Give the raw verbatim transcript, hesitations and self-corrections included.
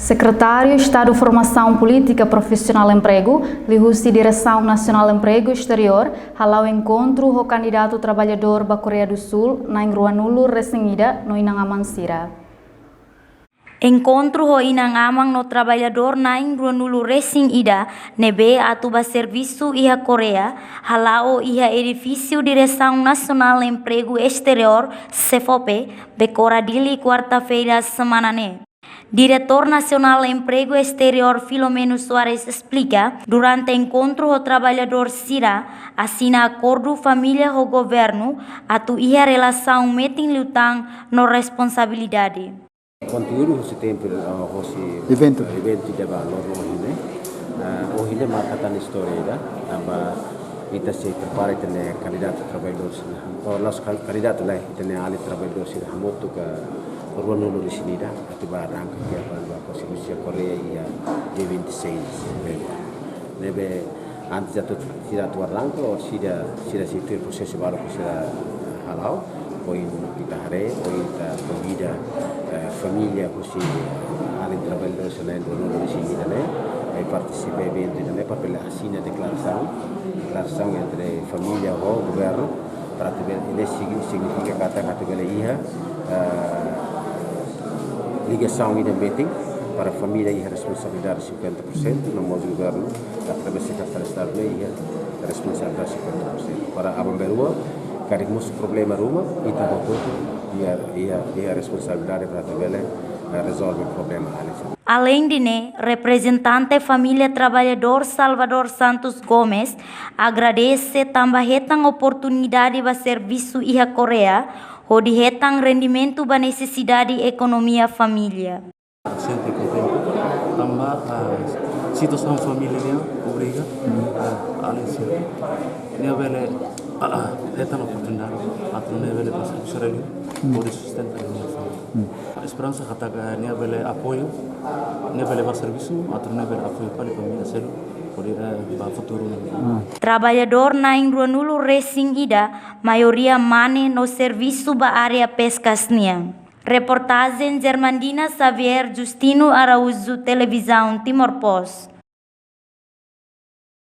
Sekretáriu Estadu Formasaun Polítika Profisionál Empregu, liuhusi Diresaun Nasionál Empregu Esteriór, hala'o enkontru ho kandidatu traballadór ba Koreia do Súl na'in ruanulu resin ida no inan-aman sira. Enkontru ho inan-aman no traballadór na'in ruanulu resin ida ne'ebé atu ba servisu iha Koreia, hala'o iha edifísiu Diresaun Nasionál Empregu Esteriór, SEFOPE, Bekora, Dili, kuarta-feira semana ne'e. Diretór Nasionál Empregu Esteriór, Filomeno Soares, esplika, durante enkontru ho traballadór sira, asina akordu família ho governu atu iha relasaun metin liután no responsabilidade. Konteúdu husi tempu, ah, husi eventu, eventu ida ba loron ohin ne'e. Ah, ohin ne'e marka tan istória ida, tanba ita sei prepara ita-nia kandidatu traballadór sira. Oh, la'ós kan-, kandidatu lae, ita-nia alin traballadór sira hamutuk ruanulu resin ida, atu ba arranka tiha ba servisu iha Koreia iha dia vinte e seis, ne'ebé antes atu, sira atu arranka, ou sira, sira sei tuir prosesu balu ke sira hala'o, ohin ita haree, ohin ita konvida, eh, família husi alin traballadór sira na'in ruanulu resin ida ne'e, eh, partisipa eventu ida ne'e, para bele asina deklarasaun, deklarasaun entre família ho governu, para atu bele, ne'e sigi-, signifika katak atu bele iha, eh, ligasaun ida metin, para família iha responsabilidade cinquenta por cento, no mós governu, através Sekretáriu Estadu, iha responsabilidade cinquenta por cento. Para aban-bainrua, karik mosu problema ruma, ita hotu iha, iha, iha responsabilidade para atu bele, eh, rezolve problema alin sira. Alende ne'e, reprezentante família traballadór Salvador Santos Gomes agradese tanba hetan oportunidade ba servisu iha Koreia, hodi hetan rendimentu ba nesesidade ekonomia família. Sente kontentu tanba, ah, situasaun família nian obriga, ah, alin sira, nia bele, ah, ah, hetan oportunidade atu nune'e bele ba servisu liu, hodi sustenta nia família. Esperansa katak nia bele apoiu, nia bele ba servisu atu nune'e bele apoiu fali família seluk, hodi, eh, ba futuru nian. Traballadór na'in ruanulu resin ida, maioria mane no servisu ba área peskas nian. Reportajen Germandina Xavier, Justino Araújo, Televizaun Timor Post.